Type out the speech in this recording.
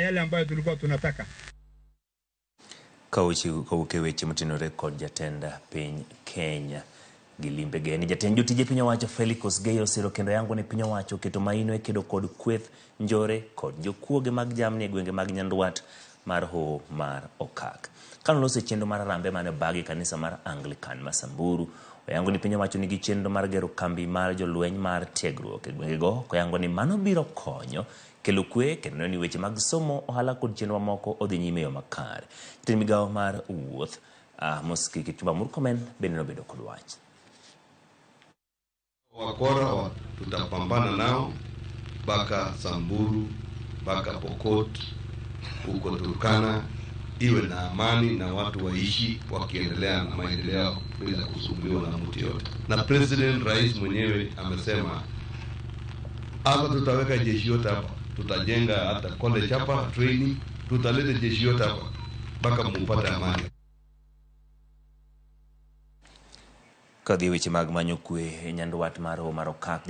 yale ambayo tulikuwa tunataka. Kawuok e weche motenore kod jatend piny Kenya gi limbe geni. Jatend jotije piny owacho Felix Kosgei osiro kendo yango ni piny owacho oketo maino e kedo kod kweth njore kod jokuoge mag jamni e gwenge mag Nyandwat mar Hoho mar Okak. Kane oloso e chenro mar harambee mane obagi e kanisa mar Anglican ma Samburu, oyango ni piny owacho nigi chenro mar gero kambi mar jolweny mar tiegruok e gwengego koyango ni mano biro konyo kelo kwe kendo neno ni weche mag somo, ohala kod chenro mamoko odhi nyime e yo makare. Jatend migawo mar wuoth Moski Kipchumba Murkomen bende nobedo kod wach. Wakora wa tutapambana nao mpaka Samburu, mpaka Pokot, huko Turkana, iwe na amani na watu waishi wakiendelea na maendeleo bila kusumbuliwa na mtu yote. Na President Rais mwenyewe amesema hapa tutaweka jeshi yote hapa, tutajenga hata college hapa training, tutaleta jeshi yote hapa mpaka mupate amani. Kadhi e weche mag manyo kwe e nyandwat mar Hoho mar Okak.